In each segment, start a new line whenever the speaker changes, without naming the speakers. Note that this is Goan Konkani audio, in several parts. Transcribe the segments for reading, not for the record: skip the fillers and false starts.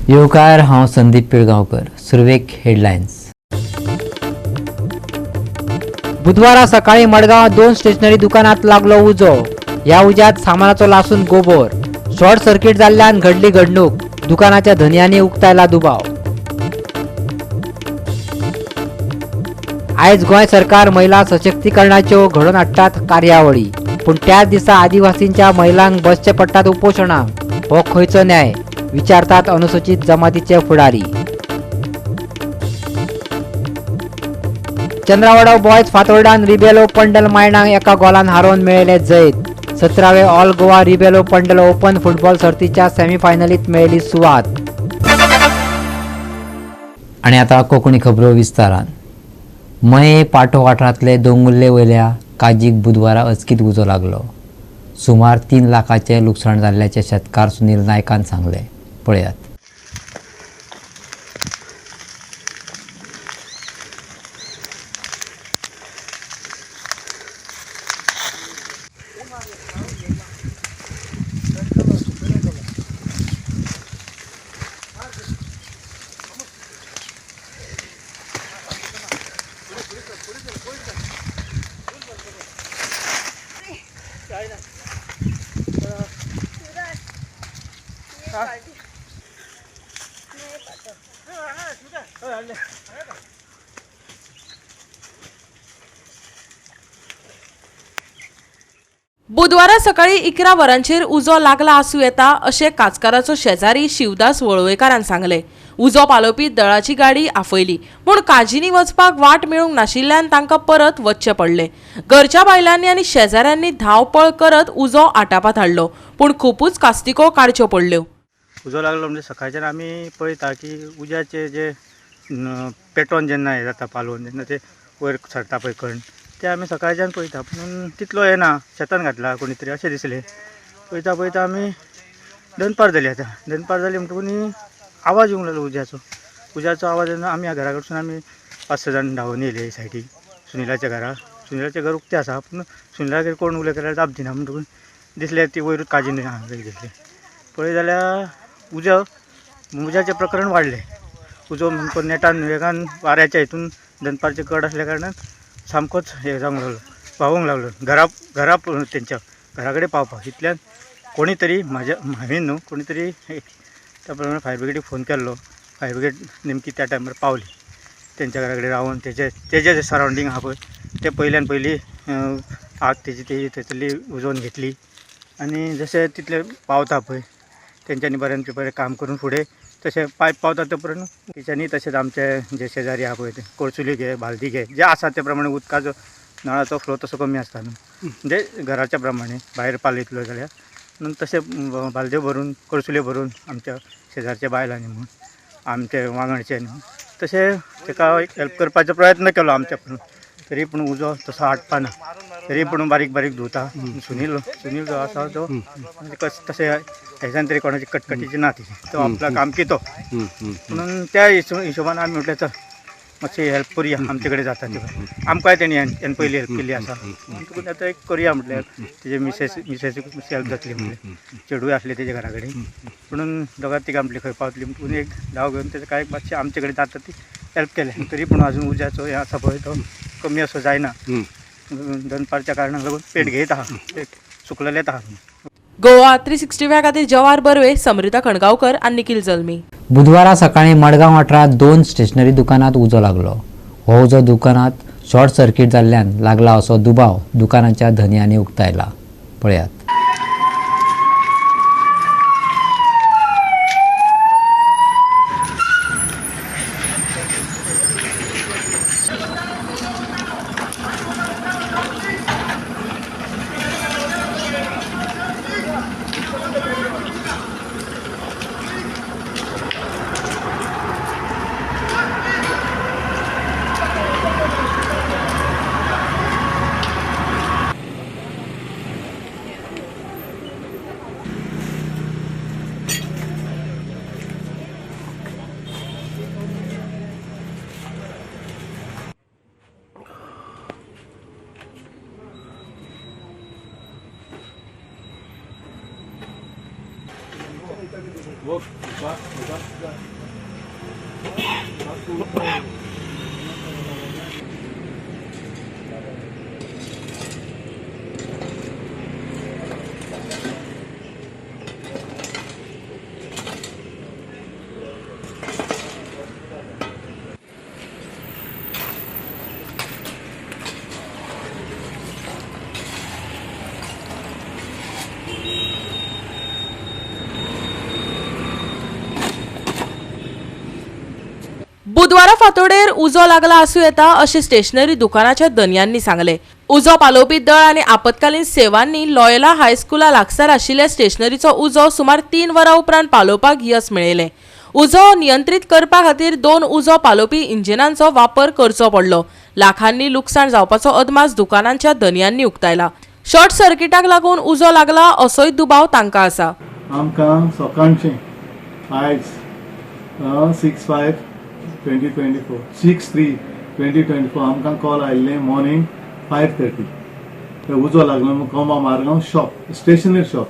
येवकार, हांव संदीप पिळगांवकर. सुरवेक हेडलायन्स. बुधवारा सकाळी मडगांव 2 स्टेशनरी दुकानात लागलो उजो. ह्या उज्यात सामानाचो लासून गोबोर. शॉर्ट सर्किट जाल्ल्यान घडली घडणूक. दुकानाच्या धनयांनी उक्तायला दुबाव. आयज गोंय सरकार महिला सशक्तीकरणाच्यो घडोवन हाडटात कार्यावळी, पूण त्याच दिसा आदिवासींच्या महिलांक बसचे पडटात उपोशणाक. हो खंयचो न्याय, विचारतात अनुसूचित जमातीचे फुडारी. चंद्रावाडो बॉयज फातोर्डान रिबेलो पंडल मायणांक एका गोलान हारोवन मेळयले जैत. 17वे all Goa Rebelo Pandal open football सर्तीच्या सेमीफायनलीत मेळयली सुवात. आणि आता कोंकणी खबरो विस्तारान. मये पाटो वाठारांतले दोंगुल्ले वयल्या काजीक बुधवारा अचकीत उजो लागलो. सुमार 3 लाखाचें लुकसाण जाल्ल्याचें शेतकार सुनील नायकान सांगलें. पळयात.
बुधवारा सकाळी 11 वरांचेर उजो लागला आसूं येता अशें काचकाराचो शेजारी शिवदास वळवयकारान सांगलें. उजो पालोवपी दळाची गाडी आफयली, पूण काजींनी वचपाक वाट मेळूंक नाशिल्ल्यान तांकां परत वचचें पडलें. घरच्या बायलांनी आनी शेजाऱ्यांनी धांवपळ करत उजो आटापात हाडलो, पूण खुबूच कास्तिको काडच्यो पडल्यो.
उजो लागलो म्हणजे सकाळच्यान आमी पळयता की उज्याचे जे पेटोवन जेन्ना हें जाता पालोवन जेन्ना ते वयर सरता पळय कण, ते आमी सकाळच्यान पळयता, पूण तितलो येना. शेतान घातला कोणी तरी अशें दिसलें. पळयता पळयता आमी दनपार जाली. आतां दनपार जाली म्हणटकूच आवाज येवंक लागलो उज्याचो. उज्याचो आवाज येवन आमी घरा कडसून आमी 5-6 जाण धांवून येयले सायडीक सुनिलाच्या घरा. सुनिलाचें घर उक्तें आसा, पूण सुनिलागेर कोण उलयता जाल्यार जाप दिना. म्हणटकूच दिसलें ती वयरूच काजीन दिसली. पळय जाल्यार उजो उज्याचें प्रकरण वाडलें. उजो सामको नेटान वेगान वाऱ्याच्या हितून दनपारचें कड आसल्या कारणान सामकोच हें जावंक लागलो, व्हांवूंक लागलो. घरा घरा तेंच्या घरा कडेन पावपाक इतल्यान कोणी तरी म्हाज्या हांवें न्हू कोणी तरी त्या प्रमाणे फायर ब्रिगेडीक फोन केल्लो. फायर ब्रिगेड नेमकी त्या टायमार पावली. तेंच्या घरा कडेन रावन तेजे तेजे जे सरावंडींग आहा पळय ते पयल्यान पयली आग तेजी तेजी थंयसरली उजोवन घेतली. आनी जशें तितलें पावता पळय तेंच्यांनी बऱ्यान बरें काम करून फुडें तशें पायप पावता ते पर्यंत तेंच्यांनी, तशेंच आमचे जे शेजारी आहा पळय ते कोळसुली घे, बालदी घे, जे आसा ते प्रमाणे उदकाचो नळाचो फ्लो तसो कमी आसता न्हू, म्हणजे घराच्या प्रमाणे भायर पालयतलो जाल्यार म्हणून तशें बालद्यो भरून कोळसुल्यो भरून आमच्या शेजारच्या बायलांनी म्हूण आमचे वांगडचे न्हू तशें ताका एक हेल्प करपाचो प्रयत्न केलो आमच्या कडून. तरी पूण उजो तसो आटपाना, तरी पूण बारीक बारीक धुवता. सुनील सुनील जो आसा तो कस तशें हेच्यान तरी कोणाची कटकटीची ना, ती तो आपला काम कितो म्हणून त्या हिशोबान आमी म्हटलें चल मातशी हेल्प करुया, आमचे कडेन जाता ते. आमकांय तेणी हेन पयली हेल्प केल्ली आसा म्हणटकूच आतां एक करुया म्हटल्यार तेजे मिसेसीक मातशी हेल्प जातली म्हटलें. चेडूय आसलें तेजे घरा कडेन, पुणून दोगां तिगां म्हटलें खंय पावतली म्हणटकूच एक धांव घेवन तेजें कांय मातशें आमचे कडेन जाता ती हेल्प केलें. तरी पूण आजून उज्याचो हें आसा पळय तो कमी असो जायना. दनपारच्या कारणाक लागून पेट घेयत आहा, पेट सुकलेलेच आहा.
गोवा 365 खातीर जवाहर बर्वे, समृता खणगांवकर आनी निखिल जल्मी.
बुधवारा सकाळी मडगांव वाठारांत 2 स्टेशनरी दुकानात उजो लागलो. हो उजो दुकानात शॉर्ट सर्किट जाल्ल्यान लागला असो दुबाव दुकानाच्या धनयांनी उक्तायला. पळयात.
बुधवारा फांतोडेर उजो लागला आसूं येता अशें स्टेशनरी दुकानाच्या धनयांनी सांगलें. उजो पालोवपी दळ आनी आपत्कालीन सेवांनी लॉयला हायस्कुला लागसार आशिल्ल्या स्टेशनरीचो उजो सुमार 3 वरां उपरांत पालोवपाक यस मेळयलें. उजो नियंत्रीत करपा खातीर 2 उजो पालोवपी इंजिनांचो वापर करचो पडलो. लाखांनी लुकसाण जावपाचो अदमास दुकानांच्या धनयांनी उक्तायला. शॉर्ट सर्किटाक लागून उजो लागला असोय दुबाव तांकां आसा.
आमकां सकाळचें आयज 6/5/2024 6/3/2024 आमकां कॉल आयिल्लें मॉर्निंग 5:30 उजो लागलो Comba Margao shop, stationery shop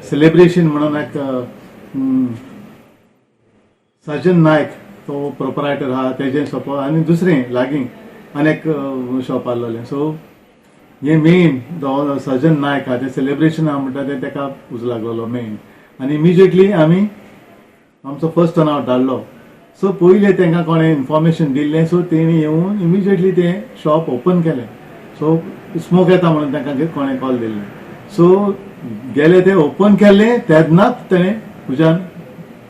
celebration म्हणून एक सजन नायक तो प्रोपरायटर आहा तेजें शॉप आनी दुसरें लागीं आनी एक शॉप आहलेलें. सो हें मेन सजन नायक आहा तें सेलिब्रेशन आहा म्हणटा तें तेका उजो लागलेलो मेन आनी इमिजिएटली आमी आमचो फर्स्ट टर्न आवट धाडलो. सो पयलें तांकां कोणें इन्फॉर्मेशन दिल्लें, सो तेणी येवन इमिजिएटली तें शॉप ओपन केलें. सो स्मोक येता म्हणून तांकां कोणें कॉल दिल्लें. सो गेले ते ओपन केलें तेन्नाच तेणें उज्यान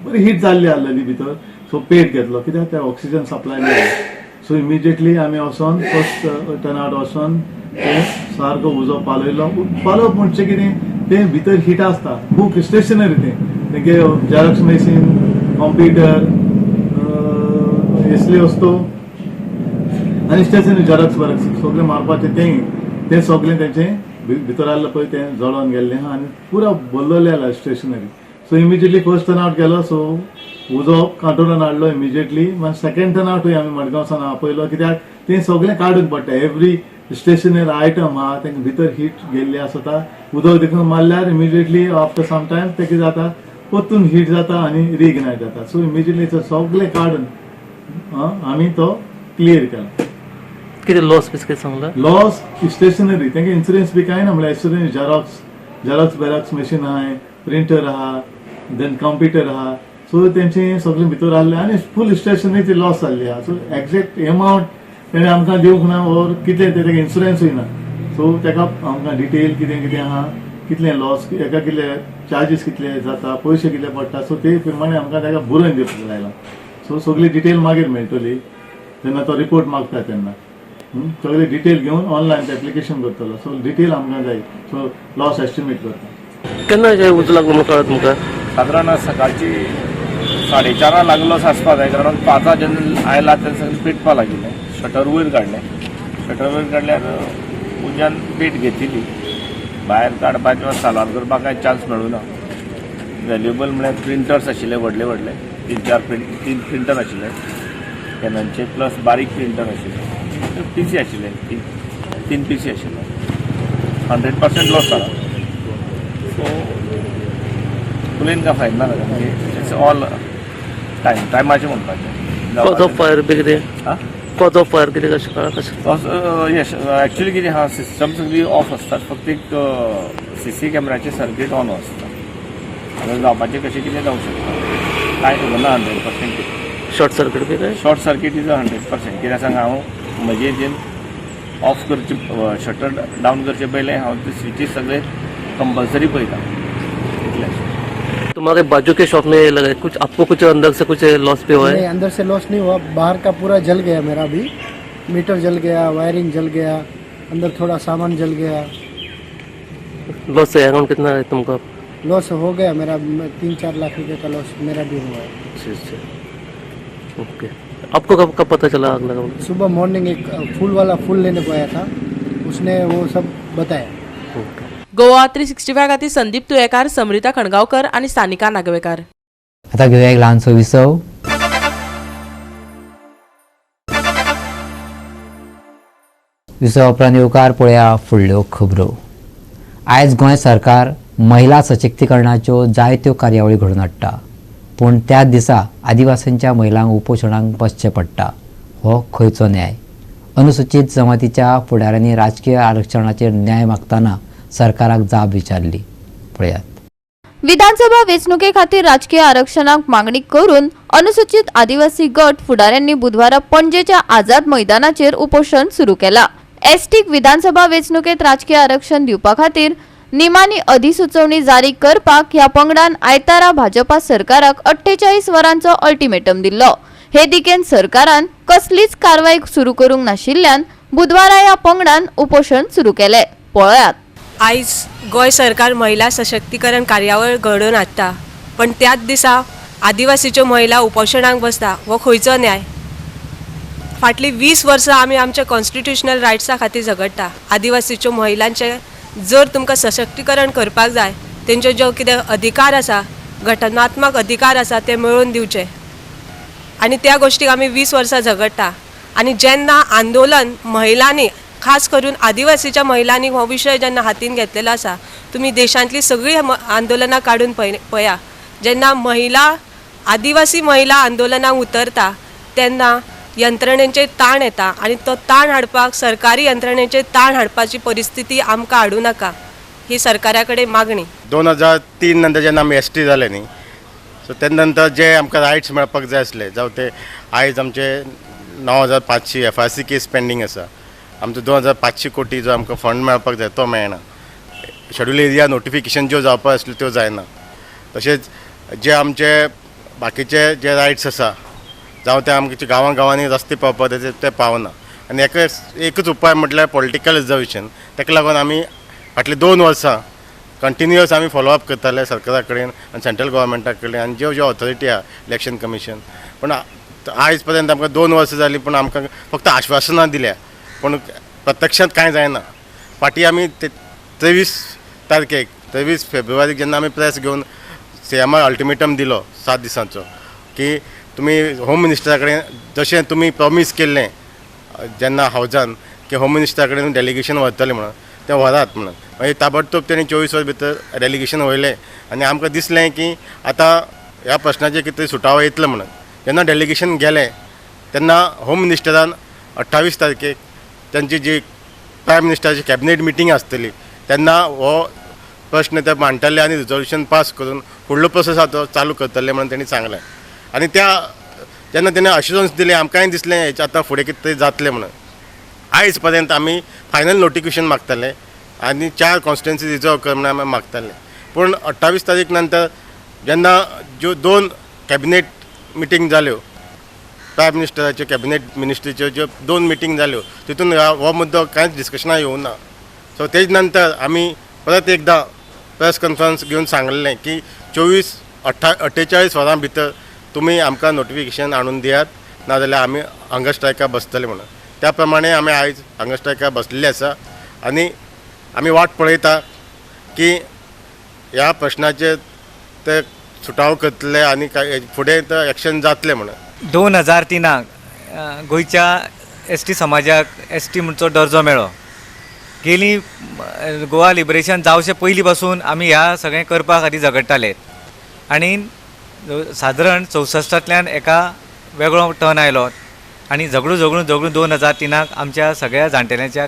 बरी हीट जाल्ली आहलेली भितर. सो पेट घेतलो कित्याक ते ऑक्सिजन सप्लाय मेळ्ळी. सो इमिजिएटली आमी वचोन फर्स्ट टर्न आवट वचोन तें सारको उजो पालयलो. पालोवप म्हणचें कितें तें भितर हीट आसता, बूक स्टेशनरी तें तेगे झेरॉक्स मशीन, कॉम्प्युटर असली वस्तू आनी स्टेशनरी झेरॉक्स बरॉक्स सगळें मारपाचें तें तें सगळें तेंचें भितर आहलें पळय तें जळोन गेल्लें आहा आनी पुरो भरलेलें आहा stationery. So immediately first turn out गेलो. सो उजो कंट्रोलान हाडलो इमिजिएटली. मागीर सेकेंड टर्न आवटूय आमी मडगांवसान आपयलो कित्याक तें सगळें काडूंक पडटा. एवरी स्टेशनरी आयटम आहा तांकां भितर हीट गेल्ली आसता. उदक देखून मारल्यार इमिजिएटली आफ्टर सम टायम तें कितें जाता परतून हीट जाता आनी रिइग्नायट जाता. सो इमिजिएटली सगळें काडून आमी तो क्लियर केला.
कितें लॉस बीस कितें सांगला?
लॉस स्टेशनरी तांकां इन्शुरन्स बी कांय ना, म्हणल्यार इन्शुरन्स झेरॉक्स बेरॉक्स मशीन आहाय, प्रिंटर आहा, देन कॉम्प्युटर आहा. सो तेंचे सगळें भितर आहलें आनी फूल स्टेशनरी लॉस जाल्ली आहा. सो एग्जॅक्ट एमावंट तेणें आमकां दिवंक ना ओर कितलें तें तेका इन्शुरन्सूय ना. सो तेका आमकां डिटेल कितें कितें आहा, कितलें लॉस, हेका कितले चार्जीस कितले जाता, पयशे कितले पडटा, सो ते प्रमाणे आमकां तेका बरोवन दिवपाक लायलां. सो सगळी डिटेल मागीर मेळटली जेन्ना तो रिपोर्ट मागता तेन्ना. सगळे डिटेल घेवन ऑनलायन एप्लिकेशन करतलो. सो डिटेल आमकां जाय, सो लॉस एस्टिमेट करता.
केन्ना हे उजो लागलो म्हणून कळ्ळें तुमकां?
सादारण सकाळची 4:30 लागलो असो आसपा जाय, कारण 5 जेन्ना आयला तेन्ना सगळें पेटपा लागिल्लें. शटर वयर काडलें, शटर वयर काडल्यार उज्यान पेट घेतिल्ली. भायर काडपाक किंवा साल्वार करपाक कांय चान्स मेळूं ना. व्हॅल्युएबल म्हळ्यार प्रिंटर्स आशिल्ले व्हडले व्हडले, 3 प्रिंटर आशिल्ले कॅननचे, प्लस बारीक प्रिंटर आशिल्ले, पी सी आशिल्ले, तीन पी सी आशिल्ले. 100% लॉस जाला. सो उलयन काय फायदा ना जाता, म्हणजे it's all time टायमाचें म्हणपाचें.
कॉज ऑफ फायर बी कितें?
आं?
कॉज ऑफ फायर कितें कशें कळ्ळां कशें?
येस, एक्चुली कितें आहा, सिस्टम सगळी ऑफ आसतात, फक्त एक सी सी कॅमेराचें सर्कीट ऑन आसता. आतां जावपाचें कशें कितें जावंक शकता, कांय खबर ना 100%.
शॉर्ट सर्किट बी काय?
Short circuit is 100%. कित्याक सांग, हांव म्हजे हिजेन ऑफ करचे, शटर डावन करचे पयलें हांव ते स्विचीस सगळे कंपल्सरी पळयता, इतलें.
तुम्हारे बाजू के शॉप में लगा है, कुछ आपको कुछ अंदर से कुछ लॉस भी हुआ है?
नहीं, अंदर से लॉस नहीं हुआ, बाहर का पूरा जल गया। मेरा भी मीटर जल गया, वायरिंग जल गया, अंदर थोड़ा सामान जल गया।
लॉस है अराउंड कितना है तुमको?
लॉस हो गया मेरा 3-4 लाख रुपए का लॉस मेरा भी हुआ है।
अच्छा अच्छा, ओके। आपको कब कब पता चला आग लगा?
सुबह मॉर्निंग एक फूल वाला फूल लेने को आया था, उसने वो सब बताया।
ओके।
गोवा 365 खातीर संदीप तुयेकार, समरिता खणगांवकर आनी सानिका नागवेकार.
आता घेवया एक ल्हानसो विसव. विसवा उपरांत येवकार पळया फुडल्यो खबरो. आयज गोंय सरकार महिला सशक्तीकरणाच्यो जायत्यो कार्यावळी घडोवन हाडटा. पूण त्याच दिसा आदिवासींच्या महिलांक उपोशणाक बसचें पडटा. हो खंयचो न्याय? अनुसूचित जमातीच्या फुडाऱ्यांनी राजकीय आरक्षणाचेर न्याय मागतना सरकाराक जाब विचारली. पळयात.
विधानसभा वेंचणुके खातीर राजकीय आरक्षणाक मागणी करून अनुसूचित आदिवासी गट फुडाऱ्यांनी बुधवारा पणजेच्या आझाद मैदानाचेर उपोशण सुरू केला. एसटीक विधानसभा वेंचणुकेत राजकीय आरक्षण दिवपा खातीर निमानी अधिसुचोवणी जारी करपाक ह्या पंगडान आयतारा भाजपा सरकाराक 48 वरांचो अल्टिमेटम दिल्लो. हे दिकेन सरकारान कसलीच कारवाय सुरू करूंक नाशिल्ल्यान बुधवारा ह्या पंगडान उपोशण सुरू केले. पळयात.
आयज गोंय सरकार महिला सशक्तीकरण कार्यावळ घडोवन हाडटा, पण त्याच दिसा आदिवासीच्यो महिला उपोशणाक बसता, हो खंयचो न्याय? फाटलीं 20 वर्सां आमी आमच्या कॉन्स्टिट्युशनल रायट्सा खातीर झगडटा. आदिवासीच्यो महिलांचें जर तुमकां सशक्तीकरण करपाक जाय, तेंच्यो ज्यो कितें अधिकार आसा, घटनात्मक अधिकार आसा, ते मेळोवन दिवचे आनी त्या गोश्टीक आमी 20 वर्सां झगडटा. आनी जेन्ना आंदोलन महिलांनी, खास करून आदिवासीच्या महिलांनी हो विशय जेन्ना हातीन घेतलेलो आसा, तुमी देशांतली सगळीं आंदोलनां काडून पळया, जेन्ना महिला, आदिवासी महिला आंदोलनाक उतरता तेन्ना यंत्रणेचेर ताण येता आनी तो ताण हाडपाक, सरकारी यंत्रणेचेर ताण हाडपाची परिस्थिती आमकां हाडूं नाका, ही सरकारा कडेन मागणी.
2003 नंतर जेन्ना आमी एस टी जाले न्ही, सो तेन्ना नंतर जे आमकां रायट्स मेळपाक जाय आसले, जावं ते आयज आमचे 9500 एफआरसी केस पेंडींग आसा. आमचो 2500 कोटी जो आमकां फंड मेळपाक जाय तो मेळना. शेड्यूल एरिया नोटिफिकेशन ज्यो जावपा आसल्यो त्यो जायना. तशेंच जे आमचे बाकीचे जे रायट्स आसा, जावं ते आमचे गांवां गांवांनी रस्ते पावपाक जाय ते पावना. आनी हेका एकूच उपाय म्हटल्यार पॉलिटिकल रिजर्वेशन. ताका लागून आमी फाटलीं 2 वर्सां कंटिन्युअस आमी फॉलोअप करताले सरकारा कडेन आनी सेंट्रल गोवोरमेंटा कडेन आनी ज्यो ज्यो ऑथॉरिटी आहा, इलेक्शन कमिशन. पूण आयज पर्यंत आमकां 2 वर्सां जालीं, पूण आमकां फक्त आश्वासनां दिल्या, पूण प्रत्यक्षांत कांय जायना. फाटीं आमी 23 तारखेक, 23 फेब्रुवारीक जेन्ना आमी प्रेस घेवन सीएमाक अल्टिमेटम दिलो 7 दिसांचो की तुमी होम मिनिस्टरा कडेन जशें तुमी प्रॉमीस केल्लें जेन्ना हावजान की होम मिनिस्टरा कडेन डेलिगेशन व्हरतले म्हणून, तें व्हरात म्हणून. मागीर ताबडतोब तेणी 24 वर भितर डेलिगेशन व्हयलें आनी आमकां दिसलें की आतां ह्या प्रश्नाचेर कितें तरी सुटावो येतलो म्हणून. जेन्ना डेलिगेशन गेलें तेन्ना होम मिनिस्टरान 28 तारखेक तांची जी प्रायम मिनिस्टराची कॅबिनेट मिटींग आसतली तेन्ना हो प्रश्न ते मांडटले आनी रिजोल्युशन पास करून फुडलो प्रोसेस आहा तो चालू करतले म्हणून तेणी सांगलें. आनी त्या जेन्ना तेणी अश्युरन्स दिलें आमकांय दिसलें हेचें आतां फुडें कितें तरी जातलें म्हणून. आयज पर्यंत आमी फायनल नोटिफिकेशन मागताले आनी 4 कॉन्स्टिट्युएन्सी रिजर्व कर म्हणून आमी मागताले. पूण 28 तारीख नंतर जेन्ना ज्यो 2 कॅबिनेट मिटींग जाल्यो, प्रायम मिनिस्टराच्यो कॅबिनेट मिनिस्ट्रीच्यो ज्यो 2 मिटींग जाल्यो, तितून हो मुद्दो कांयच डिस्कशनाक येवंक ना. सो तेज नंतर आमी परत एकदां प्रेस कॉन्फरन्स घेवन सांगलें की 48 वरां भितर तुमी आमकां नोटिफिकेशन हाडून दियात, नाजाल्यार आमी हंगर स्ट्रायकाक बसतले म्हणून. त्या प्रमाणे आमी आयज हंगर स्ट्रायकाक बसलेले आसा आनी आमी वाट पळयता की ह्या प्रश्नाचेर ते सुटावो करतले आनी काय फुडें तो एक्शन जातलें म्हणून.
2003 गोंयच्या एस टी समाजाक एस टी म्हणचो दर्जो मेळ्ळो. गेली गोवा लिबरेशन जावचे पयलीं पासून आमी ह्या सगळें करपा खातीर झगडटाले आनी सादारण 64तांतल्यान एका वेगळो टर्न आयलो आनी झगडून झगडून झगडून 2003 आमच्या सगळ्या जाणटेल्यांच्या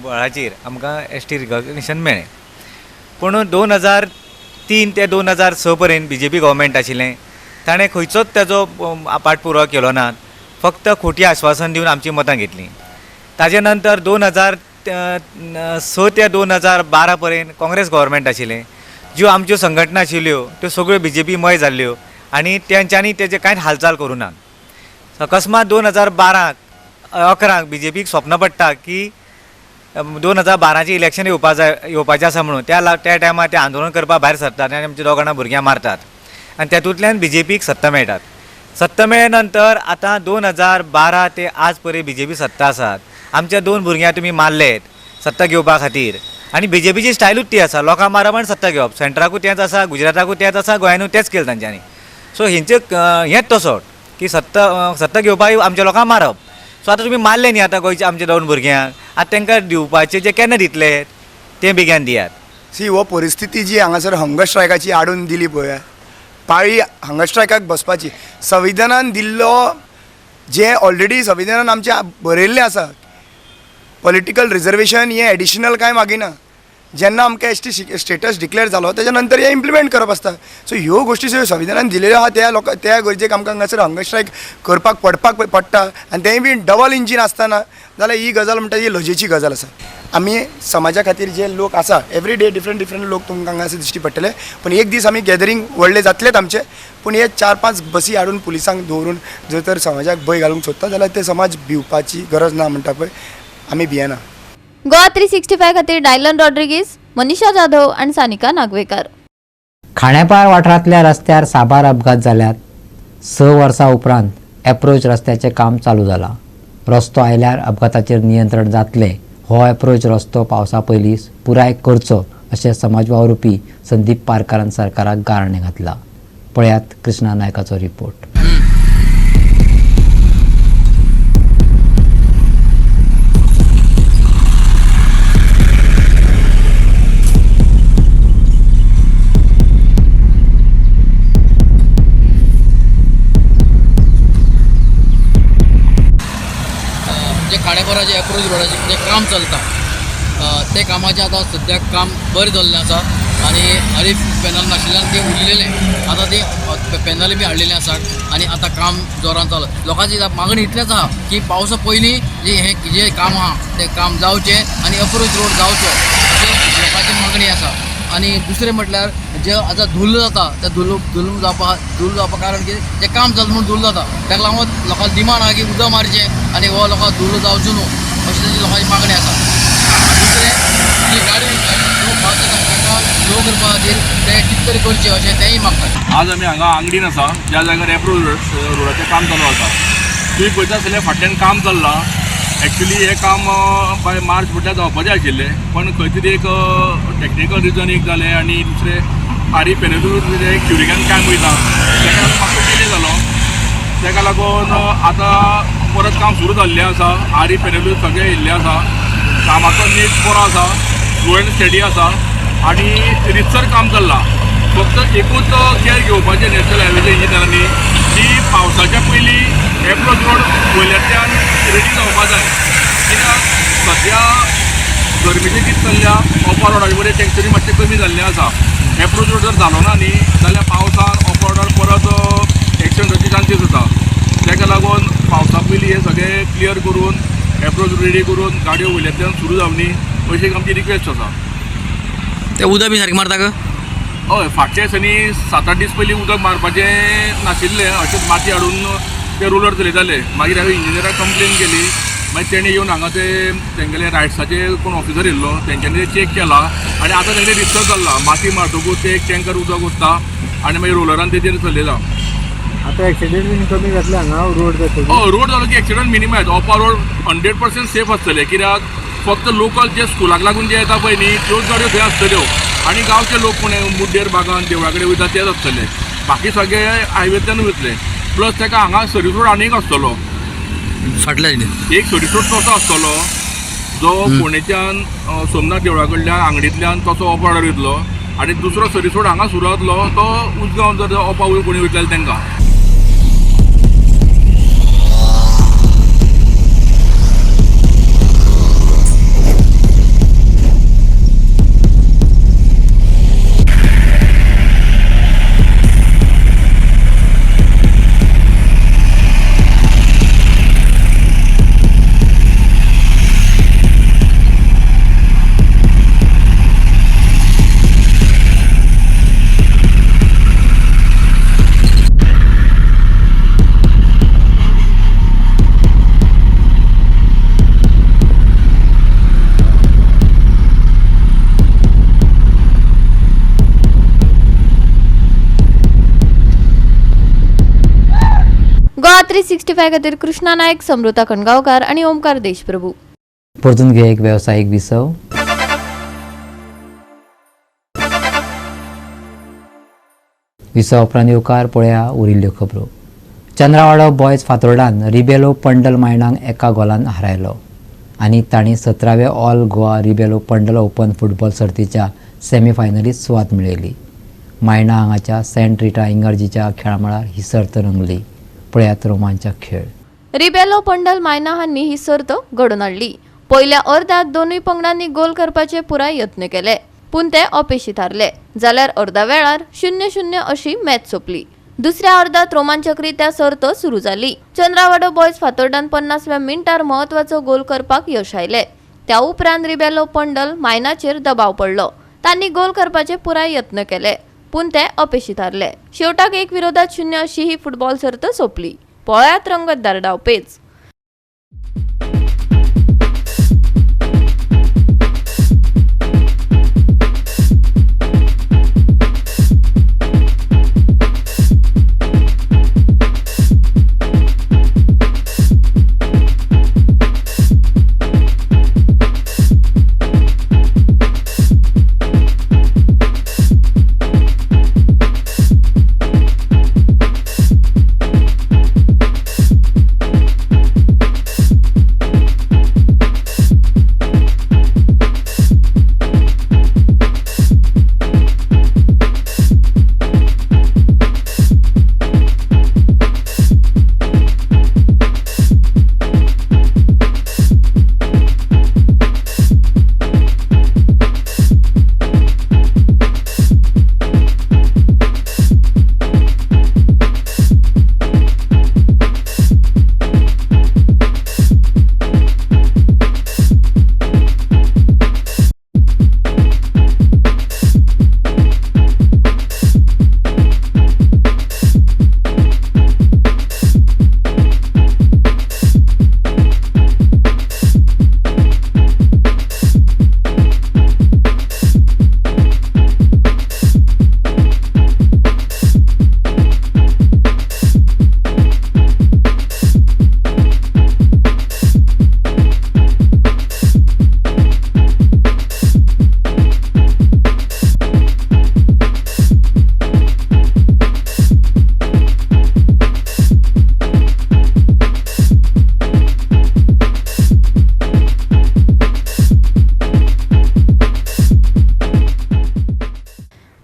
बळाचेर आमकां एस टी रिकॉग्निशन मेळ्ळें. पूण 2003 ते 2006 पर्यंत बी जे पी गव्हर्मेंट आशिल्लें, ताणें खंयचोच ताजो पाठपुरावा केलो ना, फक्त खोटी आश्वासन दिवन आमची मतां घेतलीं. ताजे नंतर 2006 ते 2012 पर्यंत काँग्रेस गव्हर्मेंट आशिल्लें. ज्यो आमच्यो संघटना आशिल्ल्यो त्यो सगळ्यो बी जे पी मय जाल्ल्यो आनी तेंच्यांनी तेजे कांयच हालचाल करूं ना. अकस्मात 2012 11 बी जे पीक स्वप्न पडटा की 2012चें इलेक्शन येवपा जाय, येवपाचें आसा म्हणून त्या टायमार ते आंदोलन करपा भायर सरतात आनी आमच्या दोगां जाणां भुरग्यांक मारतात आनी तातूंतल्यान बी जे पीक सत्ता मेळटात. सत्ता मेळ्ळे नंतर आतां 2012 ते आज पर्यंत बी जे पी सत्ता आसात. आमच्या 2 भुरग्यांक तुमी मारलेत सत्ता घेवपा खातीर आनी बी जे पीची स्टायलूच ती आसा, लोकांक मारप आनी सत्ता घेवप. सेंट्राकूय तेंच आसा, गुजराताकूय तेंच आसा, गोंयानूय तेंच केलें तांच्यांनी. सो हेंचे हेंच तसो की सत्ता सत्ता घेवपाक आमच्या लोकांक मारप. सो आतां तुमी मारले न्ही आतां गोंयच्या आमच्या 2 भुरग्यांक, आतां तांकां दिवपाचें जें केन्ना दितले तें बेगीन दियात.
सी हो परिस्थिती जी हांगासर हंगर स्ट्रायकाची हाडून दिली पळय, पाळी हंगर स्ट्रायकाक बसपाची. संविधानान दिल्लो जें ऑलरेडी संविधानान आमचें बरयल्लें आसा, पॉलिटिकल रिजर्वेशन हें एडिशनल कांय मागिना. जेन्ना आमकां एस टी स्टेटस डिक्लेअर जालो तेच्या नंतर हें इम्प्लिमेंट करप आसता. सो ह्यो गोश्टी ज्यो संविधानान दिलेल्यो आहा त्या लोकां त्या गरजेक आमकां हांगासर हंगर स्ट्रायक करपाक पडपाक पडटा आनी तेंय बी डबल इंजीन आसतना जाल्यार ही गजाल म्हणटा ही लजेची गजाल आसा. आमी समाजा खातीर जे लोक आसा एवरी डे डिफरंट डिफरंट लोक तुमकां हांगासर दिश्टी पडटले, पूण एक दीस आमी गॅदरींग व्हडलें जातलेंच आमचें. पूण हे 4-5 बसी हाडून पुलिसांक दवरून जर तर समाजाक भंय घालूंक सोदता जाल्यार ते समाज भिवपाची गरज ना म्हणटा पळय, आमी भियेना.
गोवा 365 खातीर डायलन रॉड्रिगीस, मनीषा जाधव आनी सानिका नागवेकर.
खांडेपार वाठारांतल्या रस्त्यार साबार अपघात जाल्यात. 6 वर्सां उपरांत एप्रोच रस्त्याचें काम चालू जालां. रस्तो आयल्यार अपघाताचेर नियंत्रण जातलें. हो एप्रोच रस्तो पावसा पयलीं पुराय करचो अशें समाज वावुरपी संदीप पारकारान सरकाराक गाराणें घातलां. पळयात कृष्णा नायकाचो रिपोर्ट.
खांडेपाराचे एप्रोच रोडाचें जें काम चलता तें कामाचें आतां सद्याक काम बरें जाल्लें आसा आनी आनी पॅनल नाशिल्ल्यान तें उरलेलें आतां तें पॅनल बी हाडलेलें आसा आनी आतां काम जोरान चालू. लोकांची मागणी इतलेंच आहा की पावसा पयलीं जें हें जें काम आहा तें काम जावचें आनी एप्रोच रोड जावचो अशें लोकांची मागणी आसा. आनी दुसरें म्हटल्यार जे आतां धुल्ल जाता त्या धुल्ल धुल्ल जावपा कारण कितें जें काम चलता म्हणून धुल्ल जाता, ताका लागून लोकांक डिमांड आहा की उदक मारचें आनी हो लोकांक धुल्ल जावचो न्हू अशी ताची लोकांची मागणी आसा. दुसरें जी गाडी जो फास्ट जाता ताका स्लो करपा खातीर तें कितें तरी करचें अशें तेंय मागतात.
आज आमी हांगा आंगडीन आसा ज्या जाग्यार एप्रोच रोडाचें काम चालू आसा. तुमी पळयता आसतलें फाटल्यान काम चल्लां. एक्चुली हें काम बाय मार्च म्हटल्यार जावपाचें आशिल्लें, पण खंय तरी एक टॅक्निकल रिजन एक जालें आनी दुसरें आरी पेनेलूर क्युरिंगान काम वयता ताका लागून मातसो डिले जालो. ताका लागून आतां परत काम सुरू जाल्लें आसा. आरी पेनेलूर सगळें येयल्लें आसा. कामाचो नेट बरो आसा, स्लो एंड स्टेडी आसा आनी रितसर काम चल्लां. फक्त एकूच केअर घेवपाचें नॅशनल हायवेच्या इंजिनियरांनी की पावसाच्या पयलीं एप्रोच रोड वयल्याच्यान रेडी जावपा जाय. कित्याक सद्या गरमेचे दीस चल्ल्या, ओपा रोडा वयले टेंक्चरी मातशें कमी जाल्लें आसा. एप्रोच रोड जर जालो ना न्ही जाल्यार पावसान ओपा रोडार परत एक्सिडंटाचे चान्सीस आसा. ताका लागून पावसा पयलीं हें सगळें क्लियर करून एप्रोच रेडी करून गाडयो वयल्याच्यान सुरू जावनी अशी एक आमची रिक्वेस्ट आसा.
तें उदक बी सारकें मारता का?
हय, फाटल्या दिसांनी 7-8 दीस पयलीं उदक मारपाचें नाशिल्लें, अशेंच माती हाडून ते रोलर चलयताले. मागीर हांवें इंजिनियराक कंप्लेन केली, मागीर तेणें येवन हांगा ते तेंगेले रायट्साचे कोण ऑफिसर येयल्लो तेंच्यांनी चॅक केला आनी आतां तेंगेलें रिसर्च चल्लां. माती मारतकूच ते एक टँकर उदक वता आनी मागीर रोलरान तेजेर चलयला.
आतां एक्सिडंट बीन कमी जातले हांगा रोड जातकीर?
हय, रोड जालो की एक्सिडंट मिनिमायज. ओपा रोड 100% सेफ आसतलें, कित्याक फक्त लोकल जे स्कुलाक लागून जे येता पळय न्ही त्योच गाडयो थंय आसतल्यो आनी गांवचे लोक कोण मुड्डेर बागान देवळा कडेन वयता तेच आसतले, बाकी सगळे हायवेंतल्यान वयतले. प्लस ताका हांगा सर्वीस रोड आनी एक आसतलो
फाटल्या
एक सर्वीस रोड तसो आसतलो जो फोंडेच्यान सोमनाथ देवळा कडल्यान आंगडींतल्यान तसो ओपा रोडार वयतलो आनी दुसरो सर्वीस रोड हांगा सुरू जातलो तो उजगांव जर ओपा वयर कोणी वयतले जाल्यार तांकां.
गोवा 365 खातीर कृष्णा नायक, समृता कणगांवकार आनी ओमकार देशप्रभू.
परतून घेया एक वेवसायीक विसव. विसव उपरांत येवकार पळया उरिल्ल्यो खबरो. चंद्रावाडो बॉयज फातोर्डान रिबेलो पंडल मायणांक 1 गोलान हारायलो आनी तांणी 17वे all Goa Rebelo Pandal open football सर्तीच्या सेमीफायनलीत सुवात मेळयली. मायणा हांगाच्या सेंट रिटा इंगर्जीच्या खेळामळार ही सर्त रंगली. पळयात रोमांचक खेळ.
रिबेलो पंडल मायना हांणी ही सर्त घडोवन हाडली. पयल्या अर्दात दोनूय पंगडांनी गोल करपाचे पुराय यत्न केले, पूण ते अपेशी थारले. जाल्यार अर्दा वेळार 0-0 अशी मॅच सोंपली. दुसऱ्या अर्दात रोमांचकरित्या सर्त सुरू जाली. चंद्रावाडो बॉयज फातोर्डान 50व्या मिनटार म्हत्वाचो गोल करपाक यश आयले. त्या उपरांत रिबेलो पंडल मायनाचेर दबाव पडलो. तांणी गोल करपाचे पुराय यत्न केले, पूण ते अपेशी थारले. शेवटाक 1-0 अशी ही फुटबॉल सर्त सोंपली. पळयात रंगतदार डावपेच.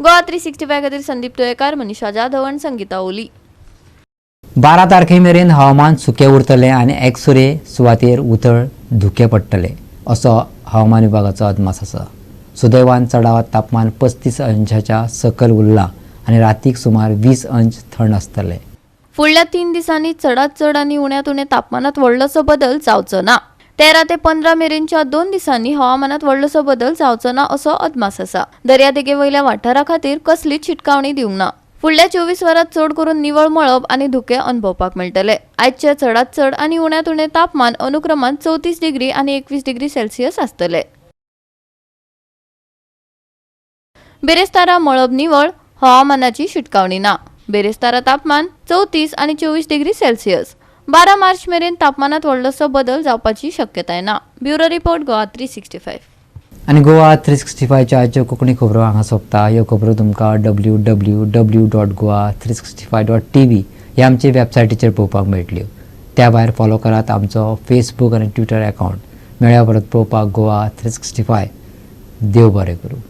गोवा 365 खातीर संदीप तुयेकार, मनीषा जाधव आनी संगीता ओली.
12 तारखे मेरेन हवामान सुकें उरतलें आनी एकसुरे सुवातेर उथळ धुकें पडटलें असो हवामान विभागाचो अदमास आसा. सुदैवान चडावत तापमान 35 अंशाच्या सकयल उरलां आनी रातीक सुमार 20 अंश थंड आसतलें.
फुडल्या 3 दिसांनी चडात चड आनी उण्यात उणें तापमानात व्हडलोसो बदल जावचो ना. 13 ते 15 मेरेनच्या 2 दिसांनी हवामानात व्हडलोसो बदल जावचो ना असो अदमास आसा. दर्यादेगे वयल्या वाठारा खातीर कसलीच शिटकावणी दिवंक ना. फुडल्या 24 वरांत चड करून निवळ मळब आनी धुकें अणभवपाक मेळटले. आयचे चडात चड आनी उण्यात उणें तापमान अनुक्रमान 34 डिग्री आनी 21 डिग्री सेल्सियस आसतले. बिरेस्तारा मळब निवळ, हवामानाची शिटकावणी ना. बिरेस्तारा तापमान 34 आनी 24 डिग्री सेल्सियस. 12 मार्च मेरेन तापमानात व्हडलोसो बदल जावपाची शक्यताय ना. Bureau report, Goa 365.
आनी गोवा 365च्या आयच्यो कोंकणी खबरो हांगा सोंपता. ह्यो खबरो तुमकां www.goa365.tv ह्या आमचे वेबसायटीचेर पळोवपाक मेळटल्यो. त्या भायर फॉलो करात आमचो फेसबूक आनी ट्विटर अकावंट. मेळ्या परत पळोवपाक गोवा 365. देव बरें करूं.